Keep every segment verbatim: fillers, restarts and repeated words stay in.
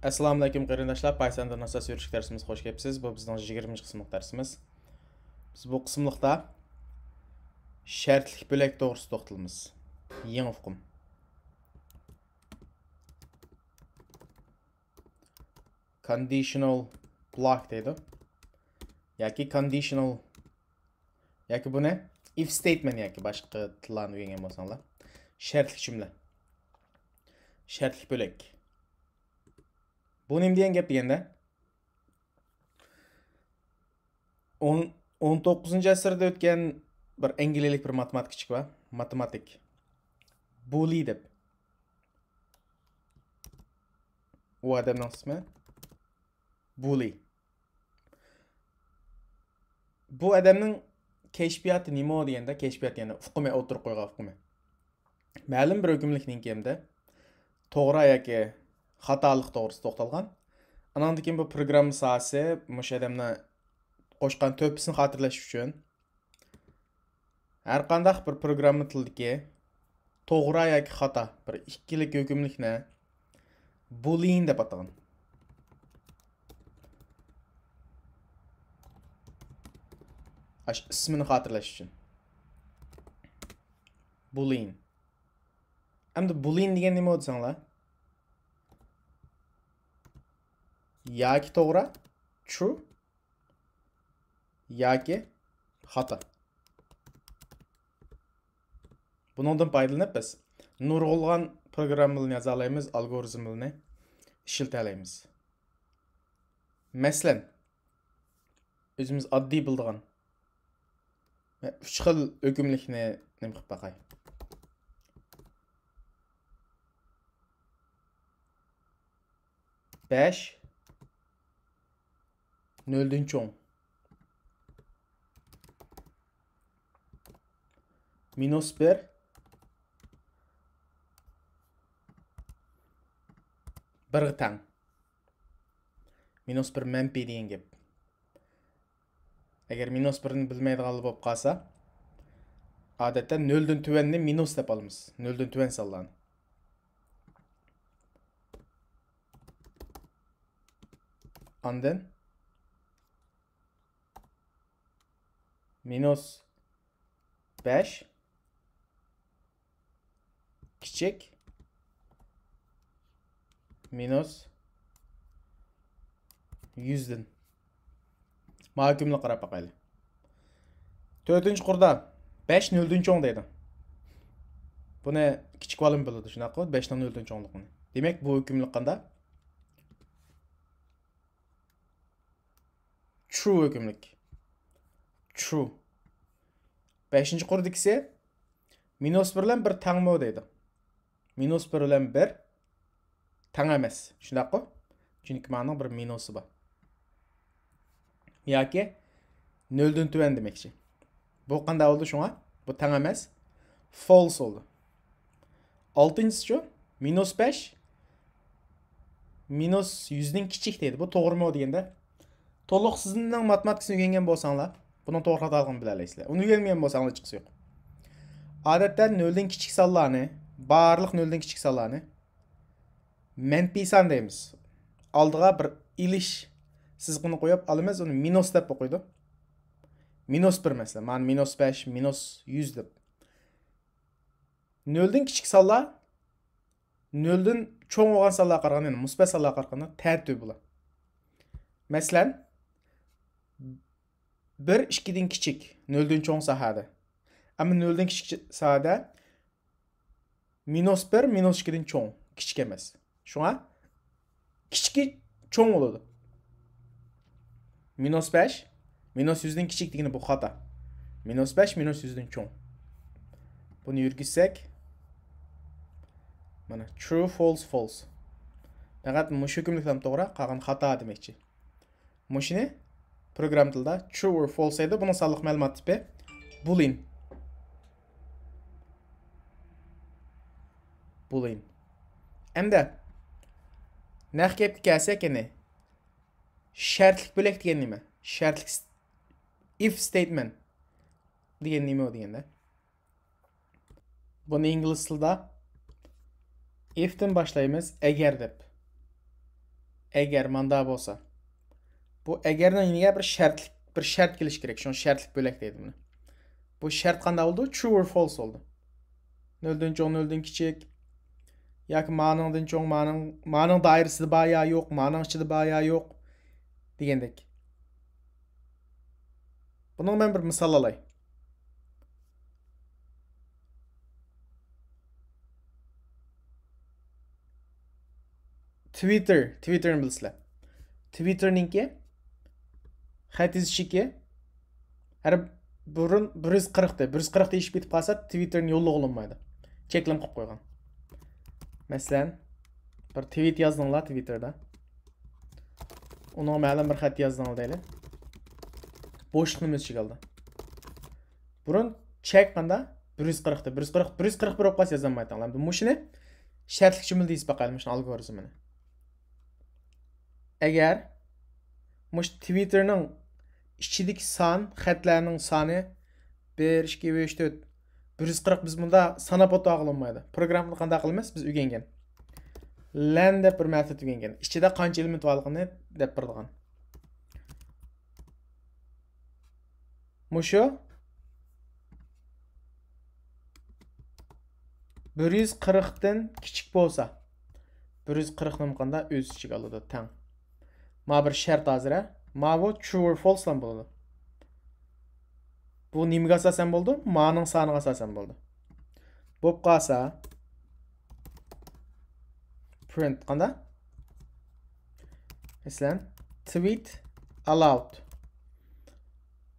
ئەسسالامۇئەلەيكۇم قېرىنداشلار، پايساندىن ئاساس يۈرۈش دەرسىمىزگە خوش كەپسىز. بۇ بىزنىڭ يىگىرمىنچى قىسىملىق دەرسىمىز. بىز بۇ قىسىملىقتا شەرتلىك بۆلەك توغرىسىدا توختىلىمىز. يېڭى ئۇقۇم. Conditional block دەيدۇ. ياكى conditional، ياكى بۇنى if statement ياكى باشقا تىللارنى ئۆگەنگەن بولساڭلار. شەرتلىك جۈملە. شەرتلىك بۆلەك. بۇ نېمە دېگەن گەپ دېگەندە، ئون، ئون توققۇزىنچى ئەسىردە ئۆتكەن بىر ئەنگلىيەلىك بىر ماتېماتىكچىك بار. ماتېماتىك. بۇلى دەپ. ئۇ ئادەمنىڭ ئىسمى بۇلى. بۇ ئادەمنىڭ كەشپىياتى نېمە دېگەندە، كەشپىيات يەنى ئۇقۇمى، ئوتتۇرىغا قويغان ئۇقۇمى. مەلۇم بىر ھۆكۈملۈكنىڭكى ھەمدە توغرا ياكى خاتالىق توغرىسىدا توختالغان. ئاناندىن كېيىن بۇ پروگرامما ساھەسى مۇشۇ ئادەمنىڭ قوشقان تۆھپىسىنى خاتىرىلەش ئۈچۈن ھەر قانداق بىر پروگرامما تىلىدىكى توغرا ياكى خاتا بىر ئىككىلىك ھۆكۈملۈكنى بولىن دەپ ئاتىغان. ئاش ئىسمىنى خاتىرىلەش ئۈچۈن. بولىن. ئەمدى بولىن دېگەن نېمە دېسەڭلار؟ ياكى توغرا، true، ياكى خاتا. بۇنىڭدىن پايدىلىنىپ بىز نۇرغۇنلىغان پروگراممىلارنى يازالايمىز، ئالگورىزملارنى ئىشلىتەلەيمىز. مەسىلەن، ئۆزىمىز ئاددىي بىلىدىغان ئۈچ خىل ھۆكۈملۈكنى نېمە قىلىپ باقاي. بەش نۆلدىن چوڭ. مىنۇس بىر بىرگە تەڭ. مىنۇس بىر مەنپىي دېگەن گەپ. ئەگەر مىنۇس بىرنى بىلمەيدىغانلار بولۇپ قالسا، ئادەتتە نۆلدىن تۆۋەننى مىنۇس دەپ ئالىمىز. نۆلدىن تۆۋەن سانلارنى. ئاندىن مىنۇس بەش كىچىك مىنۇس يۈزدىن. مانا ھۆكۈملۈككە قاراپ باقايلى. تۆتىنچى قۇردا بەش نۆلدىن چوڭ دەيدۇ. بۇنى كىچىك بالىمۇ بىلىدۇ، شۇنداققۇ؟ بەشنىڭ نۆلدىن چوڭلۇقىنى. دېمەك، بۇ ھۆكۈملۈك قانداق؟ True ھۆكۈملۈك. True. بەشىنچى قۇردىكىسى مىنۇس بىر بىلەن بىر تەڭمۇ دەيدۇ. مىنۇس بىر بىلەن بىر تەڭ ئەمەس. شۇنداققۇ؟ چۈنكى مانىڭ بىر مىنۇسى بار. ياكى نۆلدىن تۆۋەن دېمەكچى. بۇ قانداق بولدى شۇڭا؟ بۇ تەڭ ئەمەس. False بولدى. ئالتىنچىسىچۇ؟ مىنۇس بەش مىنۇس يۈزدىن كىچىك دەيدۇ. بۇ توغرىمۇ دېگەندە؟ تولۇق سىزنىڭ ماتېماتىكىسىنى ئۆگەنگەن بولساڭلار، بۇنىڭ توغرا خاتالىقىنى بىلەلەيسىلەر. ئۇنى ئۆگەنمىگەن بولساڭلار، ھېچقىسى يوق. ئادەتتە نۆلدىن كىچىك سانلارنى، بارلىق نۆلدىن كىچىك سانلارنى مەنپىي سان دەيمىز. ئالدىغا بىر ئېلىش سىزىقىنى قويۇپ ئالىمىز، ئۇنى مىنۇس دەپ ئوقۇيدۇ. مىنۇس بىر مەسىلەن، مانا مىنۇس بەش، مىنۇس يۈز دەپ. نۆلدىن كىچىك سانلار نۆلدىن چوڭ بولغان سانلارغا قارىغاندا، يەنى مۇسبەت سانلارغا قارىغاندا تەتۈر بولىدۇ. مەسىلەن، بىر ئىككىدىن كىچىك، نۆلدىن چوڭ ساھەدە. ئەمما نۆلدىن كىچىك ساھەدە مىنۇس بىر مىنۇس ئىككىدىن چوڭ، كىچىك ئەمەس. شۇڭا كىچىكى چوڭ بولىدۇ. مىنۇس بەش مىنۇس يۈزدىن كىچىك دېگىنى بۇ خاتا. مىنۇس بەش مىنۇس يۈزدىن چوڭ. بۇنى يۈرگۈزسەك، مانا، true، false، false. پەقەت مۇشۇ ھۆكۈملۈكلەرمۇ توغرا، قالغان خاتا دېمەكچى. مۇشۇنى پروگرامما تىلىدا true or false دەيدۇ. بۇنىڭ سانلىق مەلۇمات تىپى بولىن. بولىن. ئەمدى نەق گەپكە كەلسەك، يەنى شەرتلىك بۆلەك دېگەن نېمە؟ شەرتلىك س-، if statement دېگەن نېمە ئۇ دېگەندە؟ بۇنى ئىنگلىز تىلىدا if تىن باشلايمىز، ئەگەر دەپ. ئەگەر ماندا بولسا، بۇ ئەگەرنىڭ يېنىغا بىر شەرتلىك، بىر شەرت كېلىشى كېرەك. شۇڭا شەرتلىك بۆلەك دەيدۇ بۇنى. بۇ شەرت قانداق بولىدۇ؟ True or false بولىدۇ. نۆلدىن چوڭ، نۆلدىن كىچىك ياكى مانىڭدىن چوڭ، مانىڭ، مانىڭ دائىرىسىدە بار يا يوق، مانىڭ ئىچىدە بار يا يوق دېگەندەك. بۇنىڭغا مەن بىر مىسال ئالاي. تىۋىتتېر، تىۋىتتېرنى بىلىسىلەر. تىۋىتتېرنىڭكى خەت يېزىشىكى ھەر بۇرۇن بىر يۈز قىرىقتى. بىر يۈز قىرىقتىن ئېشىپ كېتىپ قالسا، تىۋىتتېرنى يوللىغىلى بولمايدۇ. چەكلىمە قىلىپ قويغان. مەسىلەن، بىر تىۋىت يازدىڭلار تىۋىتتېردا. ئۇنىڭغا مەلۇم بىر خەت يازدىڭلار دەيلى. بوشلۇقنى ئۆز ئىچىگە ئالدى. بۇرۇن چەك قاندا؟ بىر يۈز قىرىقتى. بىر يۈز قىرىق، بىر يۈز قىرىق بىر بولۇپ قالسا يازالمايتتىڭلار. ئەمدى مۇشۇنى شەرتلىك جۈملە دېيىپ باقايلى، مۇشۇنىڭ ئالگورىزمىنى. ئەگەر مۇشۇ تىۋىتتېرنىڭ ئىچىدىكى سان، خەتلەرنىڭ سانى بىر، ئىككى، ئۈچ، تۆت، بىر يۈز قىرىق، بىز بۇندا ساناپ ئولتۇرغىلى بولمايدۇ. پروگراممىنى قانداق قىلىمىز؟ بىز ئۆگەنگەن. لەن دەپ بىر مېتود ئۆگەنگەن. ئىچىدە قانچە ئېلېمېنت بارلىقىنى دەپ بېرىدىغان. مۇشۇ بىر يۈز قىرىقتىن كىچىك بولسا، بىر يۈز قىرىق نېمە قاندا ئۆز ئىچىگە ئالىدۇ، تەڭ. ما بىر شەرت ھازىر، ھە؟ ماۋۇ true or false لا بولىدۇ. بۇ نېمىگە ئاساسەن بولىدۇ؟ مانىڭ سانىغا ئاساسەن بولىدۇ. بولۇپ قالسا، print قاندا؟ مەسىلەن، tweet allowed.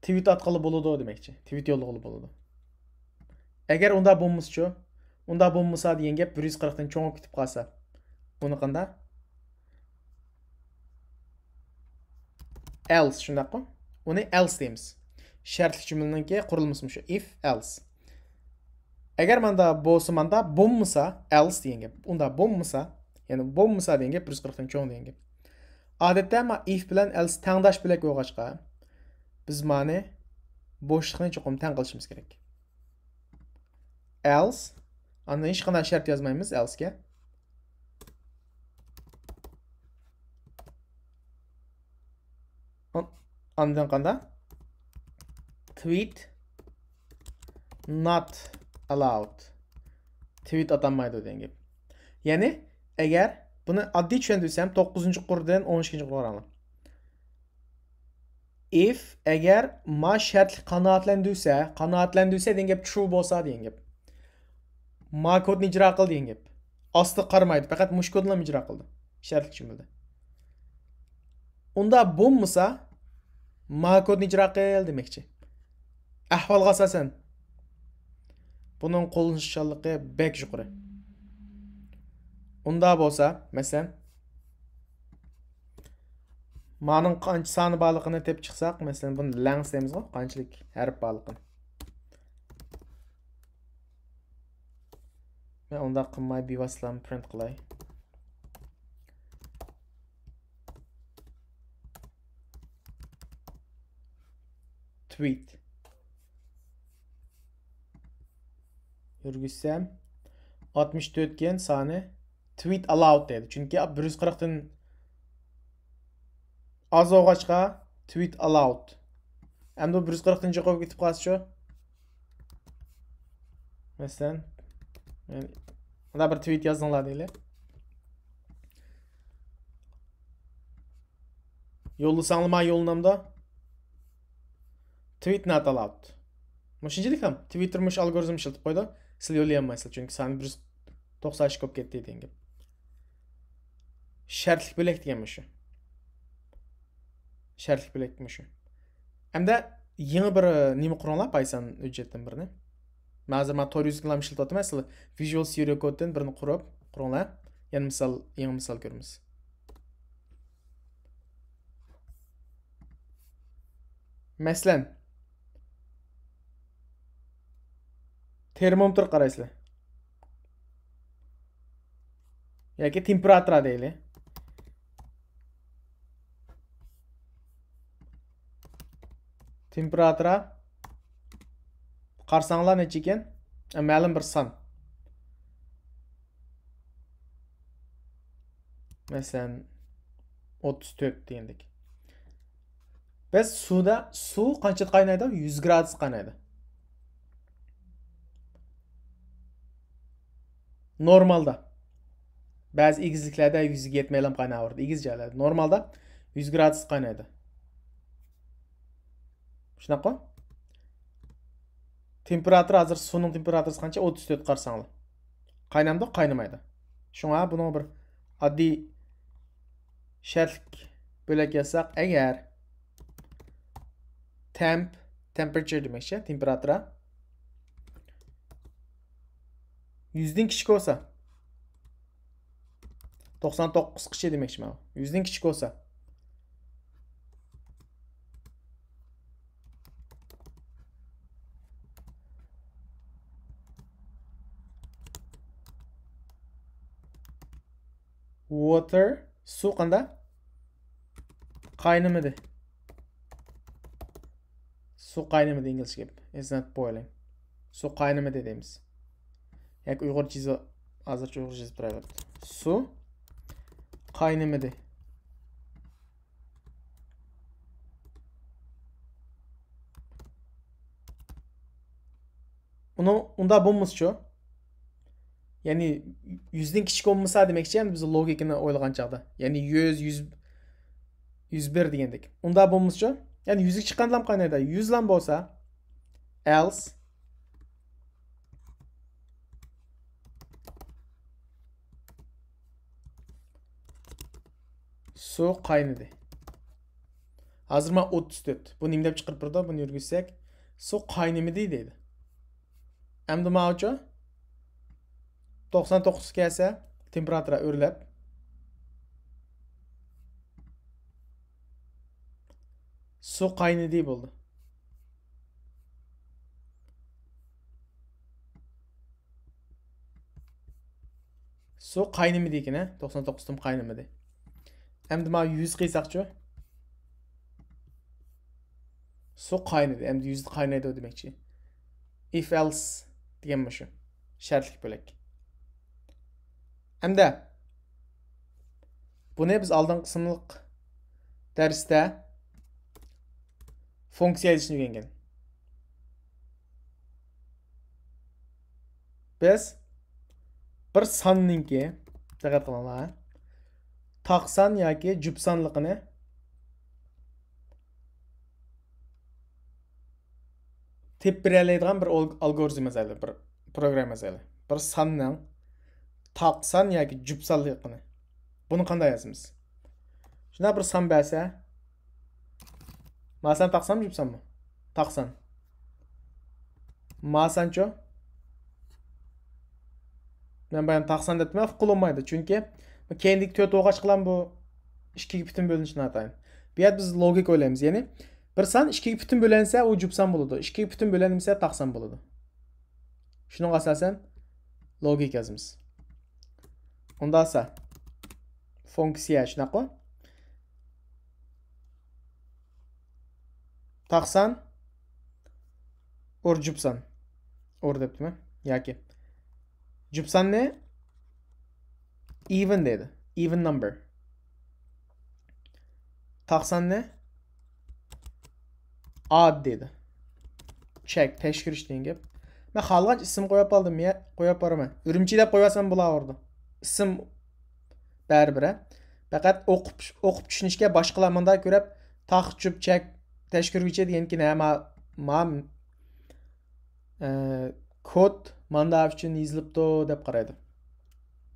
تىۋىت ئاتقىلى بولىدۇ دېمەكچى. تىۋىت يوللىغىلى بولىدۇ. ئەگەر ئۇنداق بولمىسىچۇ؟ ئۇنداق بولمىسا دېگەن گەپ بىر يۈز قىرىقتىن چوڭىيىپ كېتىپ قالسا. بۇنى قاندا؟ Else، شۇنداققۇ؟ ئۇنى else دەيمىز. شەرتلىك جۈملىنىڭكى قۇرۇلمىسى مۇشۇ. If، else. ئەگەر ماندا بولسا، ماندا بولمىسا، else دېگەن گەپ. ئۇنداق بولمىسا، يەنى بولمىسا دېگەن گەپ، بىر يۈز قىرىقتىن چوڭ دېگەن گەپ. ئادەتتە ما if بىلەن else تەڭداش بۆلەك بولغاچقا، بىز مانى بوشلۇقنى چوقۇم تەڭ قىلىشىمىز كېرەك. Else، ئاندىن ھېچقانداق شەرت يازمايمىز else گە. ئان-، ئاندىن قاندا؟ Tweet not allowed. تىۋىت ئاتالمايدۇ دېگەن گەپ. يەنى، ئەگەر بۇنى ئاددىي چۈشەندۈرسەم، توققۇزىنچى قۇردىن ئون ئىككىنچى قۇرغا قاراڭلار. If، ئەگەر ما شەرتلىك قانائەتلەندۈرسە، قانائەتلەندۈرسە دېگەن گەپ true بولسا دېگەن گەپ. ما كودنى ئىجرا قىل دېگەن گەپ. ئاستىغا قارىمايدۇ، پەقەت مۇشۇ كودنىلا ئىجرا قىلىدۇ. شەرتلىك جۈملىدە. ئۇنداق بولمىسا، ما كودنى ئىجرا قىل دېمەكچى. ئەھۋالغا ئاساسەن. بۇنىڭ قوللىنىشچانلىقى بەك يۇقىرى. ئۇنداق بولسا، مەسىلەن، مانىڭ قانچە سانى بارلىقىنى تېپىپ چىقساق، مەسىلەن، بۇنى length دەيمىزغۇ، قانچىلىك ھەرپ بارلىقىنى. مەن ئۇنداق قىلماي، بىۋاسىتىلا print قىلاي. Tweet. يۈرگۈزسەم، ئاتمىش تۆتكەن سانى. Tweet allowed دەيدۇ. چۈنكى بىر يۈز قىرىقتىن ئاز بولغاچقا، tweet allowed. ئەمدى بىر يۈز قىرىقتىن چوقۇپ كېتىپ قالسىچۇ؟ مەسىلەن، مەن مۇنداق بىر تىۋىت يازدىڭلار دەيلى. يوللىساڭلار ما يوللىنامدۇ؟ Tweet not allowed. مۇشۇنچىلىك ھەم. تىۋىتتېر مۇشۇ ئالگورىزم ئىشلىتىپ قويىدۇ. سىلەر يوللىيالمايسىلەر، چۈنكى سانى بىر يۈز توقسان ئىككى بولۇپ كەتتى دېگەن گەپ. شەرتلىك بۆلەك دېگەن مۇشۇ. شەرتلىك بۆلەك مۇشۇ. ئەمدى يېڭى بىر، ئە، نېمە قۇرۇڭلار، پايسان ھۆججەتتىن بىرنى. مەن ھازىر مانا تور يۈزىگىلا ئىشلىتىۋاتىمەن. سىلەر ۋىژۇئال ستۇدىيو كودتىن بىرنى قۇرۇپ قۇرۇڭلار. يەنە مىسال، يېڭى مىسال كۆرىمىز. مەسىلەن، تېرمومېتىرغا قارايسىلەر. ياكى تېمپېراتۇرا دەيلى. تېمپېراتۇرا قارىساڭلار نەچچە ئىكەن؟ ئە، مەلۇم بىر سان. مەسىلەن، ئوتتۇز تۆت دېگەندەك. بىز سۇدا، سۇ قانچىدا قاينايدۇ؟ يۈز گرادۇس قاينايدۇ. نورمالدا. بەزى ئېگىزلىكلەردە يۈزگە يەتمەيلا قايناۋېرىدۇ، ئېگىز جايلاردا. نورمالدا يۈز گرادۇس قاينايدۇ. شۇنداققۇ؟ تېمپېراتۇرا ھازىر، سۇنىڭ تېمپېراتۇرىسى قانچە؟ ئوتتۇز تۆت قارىساڭلار. قاينامدۇ؟ قاينىمايدۇ. شۇڭا بۇنىڭغا بىر ئاددىي شەرتلىك بۆلەك يازساق، ئەگەر temp، temperature دېمەكچى، تېمپېراتۇرا يۈزدىن كىچىك بولسا، توقسان توققۇزغىچە دېمەكچىمەن. يۈزدىن كىچىك بولسا، water، سۇ قاندا؟ قاينىمىدى. سۇ قاينىمىدى، ئىنگلىزچە گەپ. It's not boiling. سۇ قاينىمىدى دەيمىز. ياكى ئۇيغۇرچە يېزىپ، ھازىرچە ئۇيغۇرچە يېزىپ تۇرايلى. سۇ قاينىمىدى. ئۇنىڭ، ئۇنداق بولمىسىچۇ؟ يەنى يۈزدىن كىچىك بولمىسا دېمەكچى، يەنى بىز لوگىكىنى ئويلىغان چاغدا. يەنى يۈز، يۈز، يۈز بىر دېگەندەك. ئۇنداق بولمىسىچۇ؟ يەنى يۈزگە چىققاندىلا قاينايدۇ. يۈزلا بولسا، else، سۇ قاينىدى. ھازىر مانا ئوتتۇز تۆت. بۇ نېمە دەپ چىقىرىپ بېرىدۇ؟ بۇنى يۈرگۈزسەك، سۇ قاينىمىدى دەيدۇ. ئەمدى ماۋۇچۇ؟ توقسان توققۇزغا كەلسە، تېمپېراتۇرا ئۆرلەپ، سۇ قاينىدى بولدى. سۇ قاينىمىدى ئىكەن، ھە؟ توقسان توققۇزدىن قاينىمىدى. ئەمدى مانا يۈز قىلساقچۇ؟ سۇ قاينىدى. ئەمدى يۈزدە قاينايدۇ دېمەكچى. If else دېگەن مۇشۇ. شەرتلىك بۆلەك. ئەمدى بۇنى بىز ئالدىنقى قىسىملىق دەرستە فۇنكسىيە يېزىشنى ئۆگەنگەن. بىز بىر ساننىڭكى، دىققەت قىلىڭلار، تاق سان ياكى جۈپ سانلىقىنى تېپىپ بېرەلەيدىغان بىر ئال-، ئالگورىزم يازايلى، بىر پروگرامما يازايلى. بىر ساننىڭ تاق سان ياكى جۈپ سانلىقىنى. بۇنى قانداق يازىمىز؟ شۇنداق بىر سان بەرسە، ما سان تاق سانمۇ، جۈپ سانمۇ؟ تاق سان. ما سانچۇ؟ مەن بايام تاق سان دەپتىمەن، ئۇققىلى بولمايدۇ. چۈنكى كەينىدىكى تۆت بولغاچقىلا بۇ ئىككىگە پۈتۈن بۆلۈنۈشى ناتايىن. بۇ يەردە بىز لوگىكا ئويلايمىز. يەنى بىر سان ئىككىگە پۈتۈن بۆلەنسە، ئۇ جۈپ سان بولىدۇ. ئىككىگە پۈتۈن بۆلەنمىسە، تاق سان بولىدۇ. شۇنىڭغا ئاساسەن لوگىكا يازىمىز. ئۇنداقسا فۇنكسىيە شۇنداققۇ؟ تاق سان ئور جۈپ سان. ئور دەپتىمەن. ياكى جۈپ ساننى even دەيدۇ. Even number. تاق ساننى odd دەيدۇ. چەك، تەشكۈرۈش دېگەن گەپ. مەن خالىغانچە ئىسىم قويۇپ ئالدىم، يا، قويۇپ بارىمەن. ئۈرۈمچى دەپ قويۇۋالسام بولاۋېرىدۇ. ئىسىم بەرىبىر، ھە. پەقەت ئوقۇپ، ئوقۇپ چۈشىنىشكە باشقىلار مۇنداق كۆرۈپ، تاق، جۈپ، چەك، تەشكۈرگۈچى دېگەندىكىن، ھە، ما، ما، ئە، كود ماندا ئۈچۈن يېزىلىپتۇ دەپ قارايدۇ.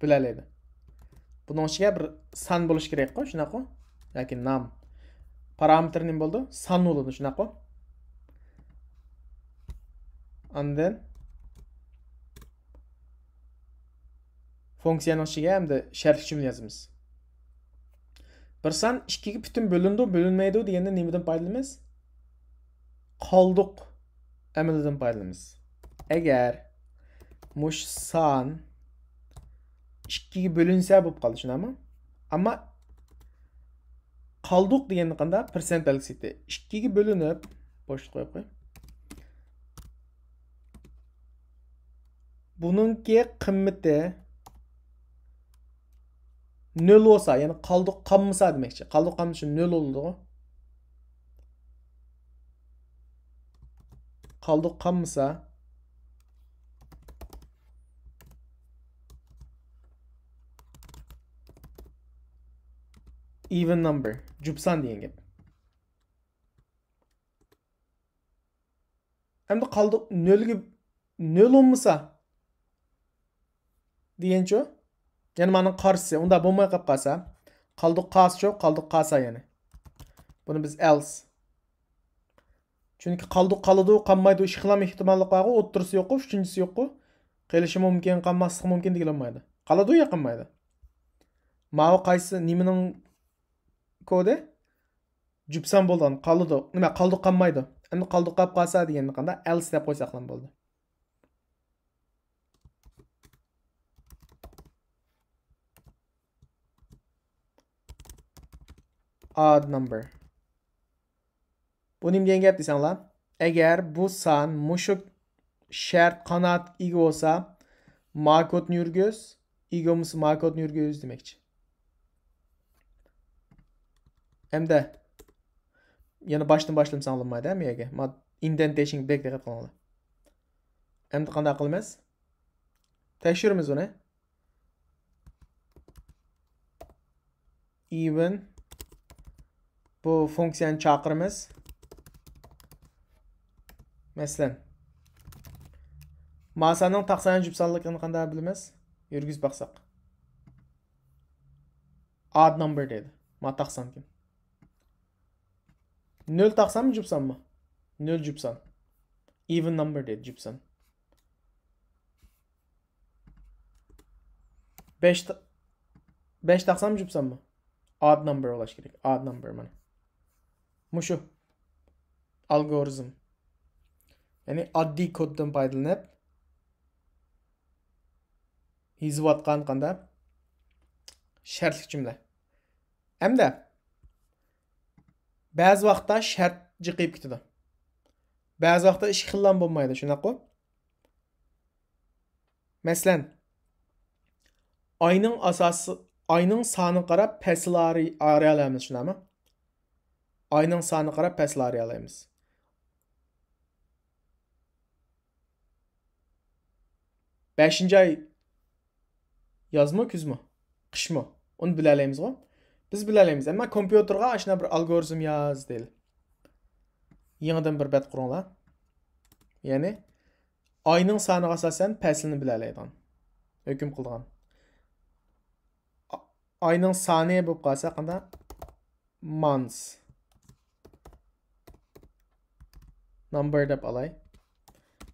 بىلەلەيدۇ. بۇنىڭ ئىچىگە بىر سان بولۇشى كېرەكقۇ، شۇنداققۇ؟ ياكى نام. پارامېتىر نېمە بولىدۇ؟ سان بولىدۇ، شۇنداققۇ؟ ئاندىن فۇنكسىيەنىڭ ئىچىگە ئەمدى شەرتلىك جۈملە يازىمىز. بىر سان ئىككىگە پۈتۈن بۆلۈنىدۇ، بۆلۈنمەيدۇ دېگەندە نېمىدىن پايدىلىنىمىز؟ قالدۇق ئەمىلىدىن پايدىلىنىمىز. ئەگەر مۇشۇ سان ئىككىگە بۆلۈنسە بولۇپ قالدى، شۇنداقمۇ؟ ئەمما قالدۇق دېگەندە قانداق؟ پىرسەنت بەلگىسى. ئىككىگە بۆلۈنۈپ، بوشلۇق قويۇپ قوي. بۇنىڭكى قىممىتى نۆل بولسا، يەنى قالدۇق قالمىسا دېمەكچى. قالدۇق قالمىسا نۆل بولىدىغۇ. قالدۇق قالمىسا، even number، جۈپ سان دېگەن گەپ. ئەمدى قالدۇق نۆلگە، نۆل بولمىسا دېگەنچۇ؟ يەنى مانا قارشىسى، ئۇنداق بولماي قاپ قالسا، قالدۇق قالسىچۇ، قالدۇق قالسا يەنى. بۇنى بىز ئەلس. چۈنكى قالدۇق قالىدۇ، قالمايدۇ، ئىككى خىل ئېھتىماللىق بارغۇ، ئوتتۇرىسى يوققۇ، ئۈچىنچىسى يوققۇ. قېلىشى مۇمكىن، قالماسلىقى مۇمكىن دېگىلى بولمايدۇ. قالىدۇ يا قالمايدۇ؟ ماۋۇ قايسى، نېمىنىڭ كودى؟ جۈپ سان بولغان، قالىدۇ. نېمە، قالدۇق قالمايدۇ. ئەمدى قالدۇق قاپ قالسا دېگەندە قانداق؟ ئەلس دەپ قويساقلا بولدى. Odd number. بۇ نېمە دېگەن گەپ دېسەڭلار، ئەگەر بۇ سان مۇشۇ شەرت قانائەتكە ئىگە بولسا، ما كودنى يۈرگۈز، ئىگە بولمىسا، ما كودنى يۈرگۈز دېمەكچى. ئەمدى يەنە باشتىن باشلىمىساڭلار بولمايدۇ ھەممە يەرگە. ما ئىندېنتېيشنغا بەك دىققەت قىلىڭلار. ئەمدى قانداق قىلىمىز؟ تەكشۈرىمىز بۇنى. Even بۇ فۇنكسىيەنى چاقىرىمىز. مەسىلەن، ما ساننىڭ تاق سانى جۈپ سانلىقىنى قانداق بىلىمىز؟ يۈرگۈزۈپ باقساق. Odd number دەيدۇ. ما تاق سانكەن. نۆل تاق سانمۇ جۈپ سانمۇ؟ نۆل جۈپ سان. Even number دەيدۇ، جۈپ سان. بەش تا-، بەش تاق سانمۇ جۈپ سانمۇ؟ Odd number بولۇش كېرەك. Odd number مانا. مۇشۇ ئالگورىزم. يەنى ئاددىي كودتىن پايدىلىنىپ يېزىۋاتقان قانداق؟ شەرتلىك جۈملە. ئەمدى بەزى ۋاقىتتا شەرت جىقىيىپ كېتىدۇ. بەزى ۋاقىتتا ئىككى خىللام بولمايدۇ، شۇنداققۇ؟ مەسىلەن، ئاينىڭ ئاساسى، ئاينىڭ سانىغا قاراپ پەسىل ئارىيالايمىز، شۇنداقمۇ؟ ئاينىڭ سانىغا قاراپ پەسىل ئارىيالايمىز. بەشىنچى ئاي يازمۇ، كۈزمۇ، قىشمۇ؟ ئۇنى بىلەلەيمىزغۇ؟ بىز بىلەلەيمىز. ئەمما كومپيۇتېرغا ئاشۇنداق بىر ئالگورىزم ياز دەيلى. يېڭىدىن بىر بەت قۇرۇڭلار. يەنى ئاينىڭ سانىغا ئاساسەن پەسىلنى بىلەلەيدىغان، ھۆكۈم قىلىدىغان. ئا-، ئاينىڭ سانى بولۇپ قالسا قانداق؟ Months. Number دەپ ئالاي.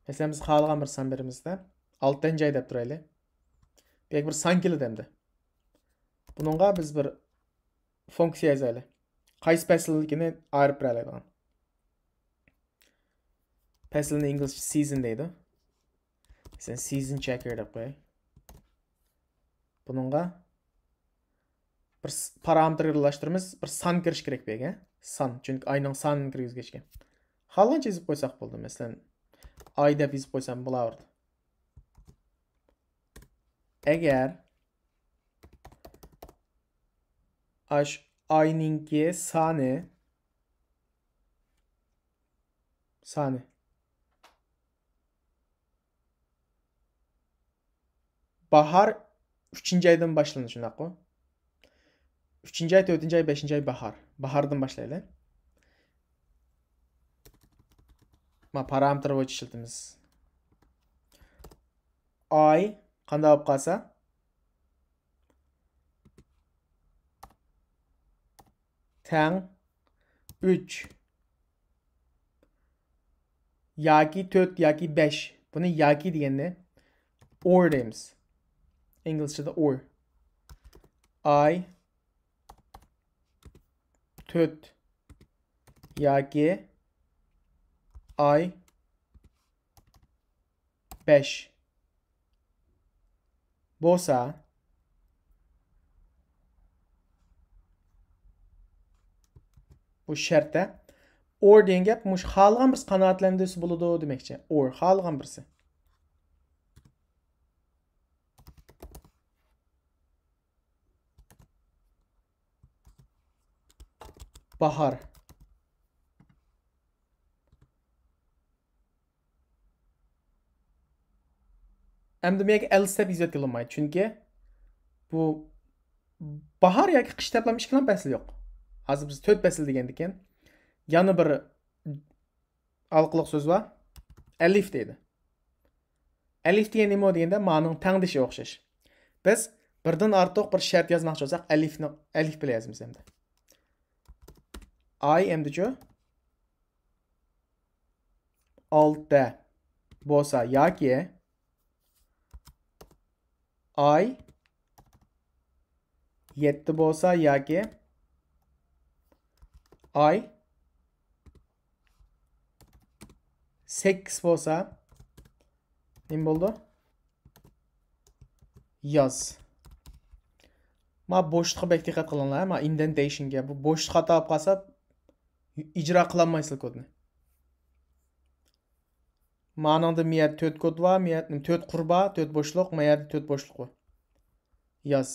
مەسىلەن، بىز خالىغان بىر سان بېرىمىزدە، ئالتىنچى ئاي دەپ تۇرايلى. بۇ يەرگە بىر سان كېلىدۇ ئەمدى. بۇنىڭغا بىز بىر فۇنكسىيە يازايلى. قايسى پەسىلدىكىنى ئايرىپ بېرەلەيدىغان. پەسىلنى ئىنگلىزچە season دەيدۇ. مەسىلەن، season checker دەپ قوياي. بۇنىڭغا بىر س-، پارامېتىر ئورۇنلاشتۇرىمىز، بىر سان كىرىش كېرەك بۇ يەرگە. سان، چۈنكى ئاينىڭ سانىنى كىرگۈزگەچكە. خالىغانچە يېزىپ قويساق بولدى. مەسىلەن، ئاي دەپ يېزىپ قويسام بولاۋېرىدۇ. ئەگەر ئاش ئاينىڭكى سانى، سانى باھار ئۈچىنچى ئايدىن باشلىنىدۇ، شۇنداققۇ؟ ئۈچىنچى ئاي، تۆتىنچى ئاي، بەشىنچى ئاي باھار. باھاردىن باشلايلى. ما پارامېتىر بويىچە ئىشلىتىمىز. ئاي قانداق بولۇپ قالسا؟ تەڭ ئۈچ ياكى تۆت ياكى بەش. بۇنى ياكى دېگەننى or دەيمىز. ئىنگلىزچىدا or. ئاي تۆت ياكى ئاي بەش بولسا، بۇ شەرتتە or دېگەن گەپ مۇشۇ خالىغان بىرسى قانائەتلەندۈرسە بولىدۇ دېمەكچى. Or، خالىغان بىرسى. باھار. ئەمدى مېگە ئەلىس دەپ يېزىۋەتكىلى بولمايدۇ، چۈنكى بۇ باھار ياكى قىش دەپلا ئىككىلا پەسىل يوق. ھازىر بىز تۆت پەسىل دېگەندىكىن، يەنە بىر ھالقىلىق سۆز بار. ئەلىف دەيدۇ. ئەلىف دېگەن نېمە دېگەندە، مانىڭ تەڭدىشىگە ئوخشاش. بىز بىردىن ئارتۇق بىر شەرت يازماقچى بولساق، ئەلىفنى، ئەلىف بىلەن يازىمىز ئەمدى. ئاي ئەمدىچۇ؟ ئالتە بولسا ياكى ئاي يەتتە بولسا ياكى ئاي سەككىز بولسا نېمە بولىدۇ؟ ياز. ما بوشلۇققا بەك دىققەت قىلىڭلار، ما ئىندېنتېيشنگە. بۇ بوشلۇق خاتا بولۇپ قالسا، ئىجرا قىلالمايسىلەر كودنى. مانىڭدا مىيەدە تۆت كود بار، مىيەدە تۆت قۇر بار، تۆت بوشلۇق، مايەدە تۆت بوشلۇق بار. ياز.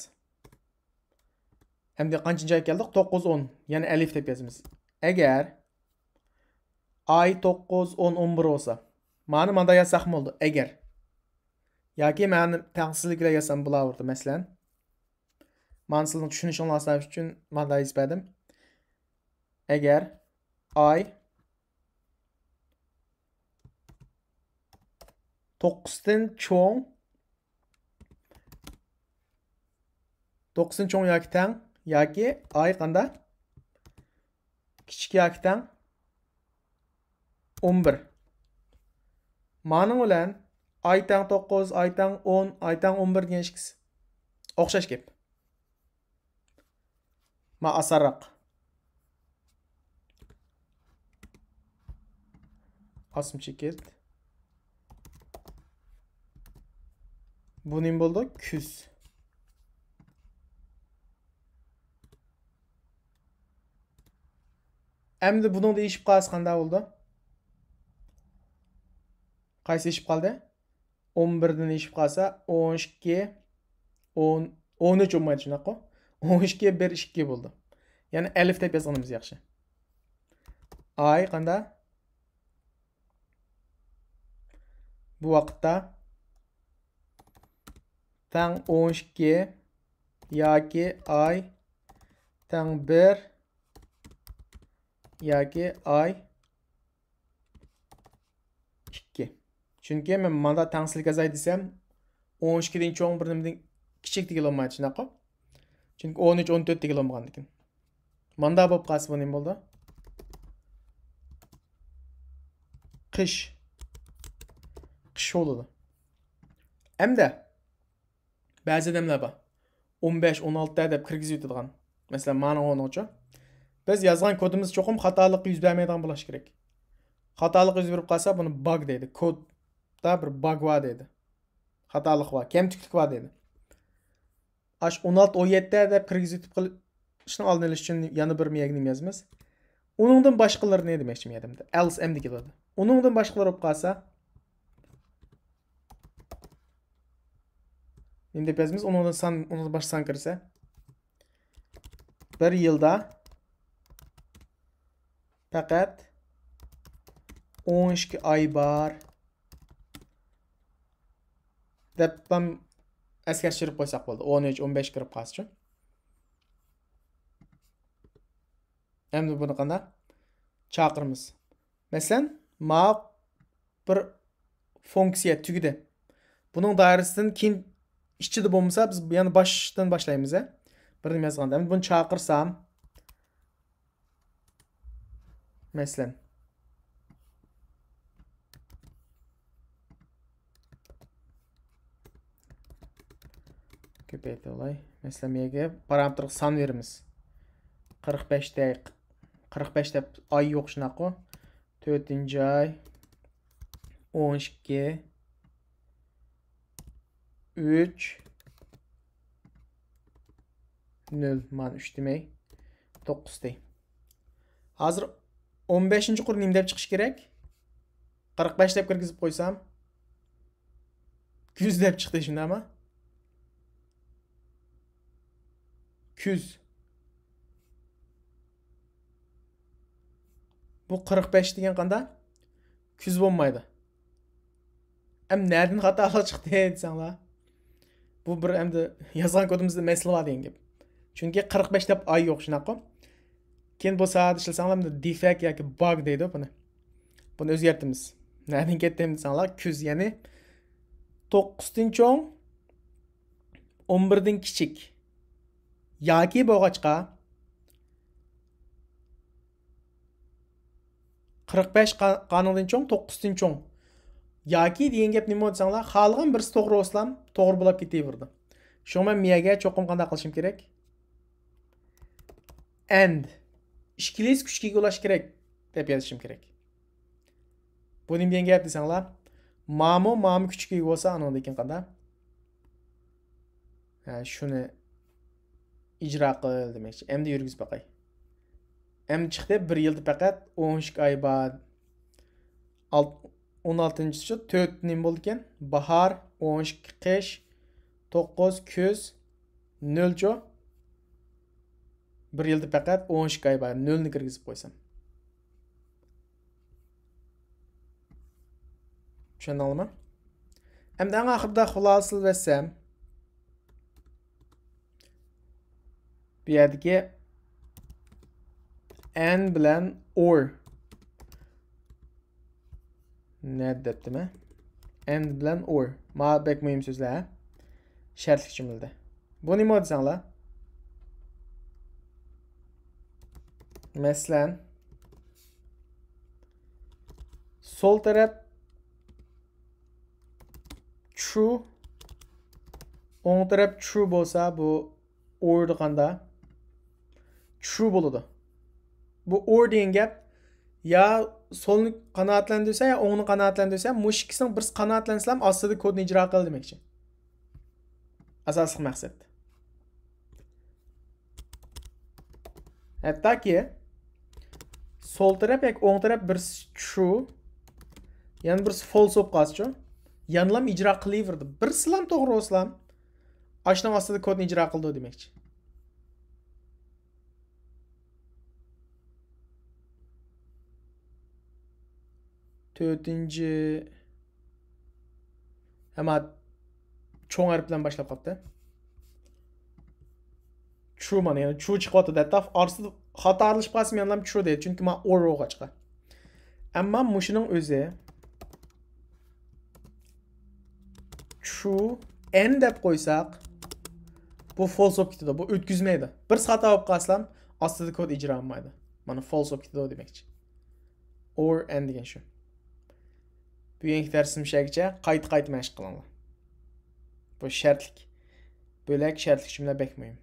ئەمدى قانچىنچى ئايغا كەلدۇق؟ توققۇز، ئون. يەنە ئەلىف دەپ يازىمىز. ئەگەر ئاي توققۇز، ئون، ئون بىر بولسا، مانا ماندا يازساقمۇ بولىدۇ، ئەگەر. ياكى مەن تەڭسىزلىك بىلەن يازسام بولاۋېرىدۇ، مەسىلەن. مانا سىلەرنىڭ چۈشىنىشىڭلار ئۈچۈن ماندا يېزىپ بەردىم. ئەگەر ئاي توققۇزدىن چوڭ، توققۇزدىن چوڭ ياكى تەڭ، ياكى ئاي قاندا؟ كىچىك ياكى تەڭ ئون بىر. مانىڭ بىلەن ئاي تەڭ توققۇز، ئاي تەڭ ئون، ئاي تەڭ ئون بىر دېگەن ئىككىسى ئوخشاش گەپ. ما ئاسانراق. ئاسما چېكىت. بۇ نېمە بولدى؟ كۈز. ئەمدى بۇنىڭدا ئېشىپ قالسا قانداق بولىدۇ؟ قايسى ئېشىپ قالدى؟ ئون بىردىن ئېشىپ قالسا، ئون ئىككى، ئون، ئون ئۈچ بولمايدۇ، شۇنداققۇ؟ ئون ئىككى، بىر، ئىككى بولىدۇ. يەنى ئەلىف دەپ يازغىنىمىز ياخشى. ئاي قاندا؟ بۇ ۋاقىتتا تەڭ ئون ئىككى ياكى ئاي تەڭ بىر ياكى ئاي ئىككى. چۈنكى مەن ماندا تەڭسىزلىك يازاي دېسەم، ئون ئىككىدىن چوڭ بىر نېمىدىن كىچىك دېگىلى بولمايدۇ، شۇنداققۇ؟ چۈنكى ئون ئۈچ، ئون تۆت دېگىلى بولمىغاندىكىن. ماندا بولۇپ قالسا، بۇ نېمە بولىدۇ؟ قىش. قىش بولىدۇ. ئەمدى بەزى ئادەملەر بار. ئون بەش، ئون ئالتە دەپ كىرگۈزۈۋېتىدىغان. مەسىلەن، مانا ئۇنىڭچۇ. بىز يازغان كودىمىز چوقۇم خاتالىققا يۈز بەرمەيدىغان بولۇشى كېرەك. خاتالىققا يۈز بېرىپ قالسا، بۇنى باگ دەيدۇ. كودتا بىر باگ بار دەيدۇ. خاتالىق بار، كەمتۈكلۈك بار دەيدۇ. ئاش ئون ئالتە، ئون يەتتە دەپ كىرگۈزۈۋېتىپ قېلىشنىڭ ئالدىنى ئېلىش ئۈچۈن يەنە بىر مېگنىم يازىمىز. ئۇنىڭدىن باشقىلىرىنى دېمەكچى مەن يەردە. ئەلس ئەمدى كېلىدۇ. ئۇنىڭدىن باشقىلار بولۇپ قالسا، نېمە دەپ يازىمىز؟ ئۇنىڭدىن سان، ئۇنىڭدىن باشقا سان كىرسە، بىر يىلدا پەقەت ئون ئىككى ئاي بار دەپ ئەسكەرتىپ قويساق بولدى. ئون ئۈچ، ئون بەش كىرىپ قالسىچۇ. ئەمدى بۇنى قانداق چاقىرىمىز؟ مەسىلەن، ما بىر فۇنكسىيە تۈگىدى. بۇنىڭ دائىرىسىدىن كېيىن ئىچىدە بولمىسا، بىز يەنە باشتىن باشلايمىز، ھە؟ بىر نېمە يازغاندا. ئەمدى بۇنى چاقىرسام، مەسىلەن، كۆپەيتىۋالاي. مەسىلەن، بۇ يەرگە پارامېتىرغا سان بېرىمىز. قىرىق بەشتەك، قىرىق بەش دەپ ئاي يوق، شۇنداققۇ؟ تۆتىنچى ئاي، ئون ئىككى، ئۈچ، نۆل، مانا ئۈچ دېمەي، توققۇز دەي. ھازىر ئون بەشىنچى قۇر نېمە دەپ چىقىشى كېرەك؟ قىرىق بەش دەپ كىرگۈزۈپ قويسام، كۈز دەپ چىقتى، شۇنداقمۇ؟ كۈز. بۇ قىرىق بەش دېگەن قانداق؟ كۈز بولمايدۇ. ئەم نەدىن خاتالىق چىقتى دېسەڭلار. بۇ بىر ئەمدى يازغان كودىمىزدا مەسىلە بار دېگەن گەپ. چۈنكى قىرىق بەش دەپ ئاي يوق، شۇنداققۇ؟ كېيىن بۇ ساھەدە ئىشلىسەڭلار، بۇنى دېفەكت ياكى باگ دەيدۇ بۇنى. بۇنى ئۆزگەرتىمىز. نەدىن كەتتىم دېسەڭلار، كۈز، يەنى توققۇزدىن چوڭ، ئون بىردىن كىچىك ياكى بولغاچقا، قىرىق بەش قا-، قانۇندىن چوڭ، توققۇزدىن چوڭ ياكى دېگەن گەپ نېمە دېسەڭلار، خالىغان بىرسى توغرا بولسىلا، توغرا بولاپ كېتىۋېرىدۇ. شۇڭا مەن مىيەگە چوقۇم قانداق قىلىشىم كېرەك؟ ئەند. ئىككىلىسى كۈچكە ئىگە بولۇشى كېرەك دەپ يازىشىم كېرەك. بۇ نېمە دېگەن گەپ دېسەڭلار، مامۇ، مامۇ كۈچكە ئىگە بولسا، ئانىڭدىن كېيىن قانداق؟ ھە، شۇنى ئىجرا قىل دېمەكچى. ئەمدى يۈرگۈزۈپ باقاي. ئەمدى چىقتى، بىر يىلدا پەقەت ئون ئىككى ئاي بار. ئالت-، ئون ئالتىنچىسى تۆت نېمە بولىدىكەن؟ باھار، ئون ئىككى قىش، توققۇز كۈز، نۆلچۇ. بىر يىلدا پەقەت ئون ئىككى ئاي بار. نۆلنى كىرگۈزۈپ قويسام. چۈشەندىڭلارمۇ؟ ئەمدى ئەڭ ئاخىرىدا خۇلاسىلىۋەتسەم، بۇ يەردىكى ئەند بىلەن ئور. نەدە دەپتىمەن؟ ئەند بىلەن ئور. ما بەك مۇھىم سۆزلەر، ھە؟ شەرتلىك جۈملىدە. بۇ نېمە دېسەڭلار؟ مەسىلەن، سول تەرەپ ترۇ، ئوڭ تەرەپ ترۇ بولسا، بۇ ئوردا قاندا؟ ترۇ بولىدۇ. بۇ ئور دېگەن گەپ يا سولنى قانائەتلەندۈرسە، يا ئوڭنى قانائەتلەندۈرسە، مۇشۇ ئىككىسىنىڭ بىرسى قانائەتلەنسىلا ئاستىدا كودنى ئىجرا قىل دېمەكچى. ئاساسلىق مەقسەت. ھەتتاكى سول تەرەپ ياكى ئوڭ تەرەپ بىرسى ترۇ، يەنە بىرسى فولس بولۇپ قالسىچۇ، يەنىلا ئىجرا قىلىۋېرىدۇ. بىرسىلا توغرا بولسىلا، ئاشۇنىڭ ئاستىدا كودنى ئىجرا قىلىدۇ دېمەكچى. تۆتىنچى، ئەمما چوڭ ھەرپ بىلەن باشلاپ قاپتۇ. ترۇ مانا، يەنى ترۇ چىقىۋاتىدۇ. ھەتتا ئارىسىدا خاتا ئارىلىشىپ قالسىمۇ يەنىلا ترۇ دەيدۇ. چۈنكى مانا ئور بولغاچقا. ئەمما مۇشۇنىڭ ئۆزى ترۇ ئەند دەپ قويساق، بۇ فولس بولۇپ كېتىدۇ. بۇ ئۆتكۈزمەيدۇ. بىرسى خاتا بولۇپ قالسىلا، ئاستىدا كود ئىجرا بولمايدۇ. مانا فولس بولۇپ كېتىدۇ دېمەكچى. ئور ئەند دېگەن شۇ. بۈگۈنكى دەرسىمىز شەگىچە، قايتا-قايتا مەشىق قىلىڭلار. بۇ شەرتلىك. بۆلەك شەرتلىك جۈملە بەك مۇھىم.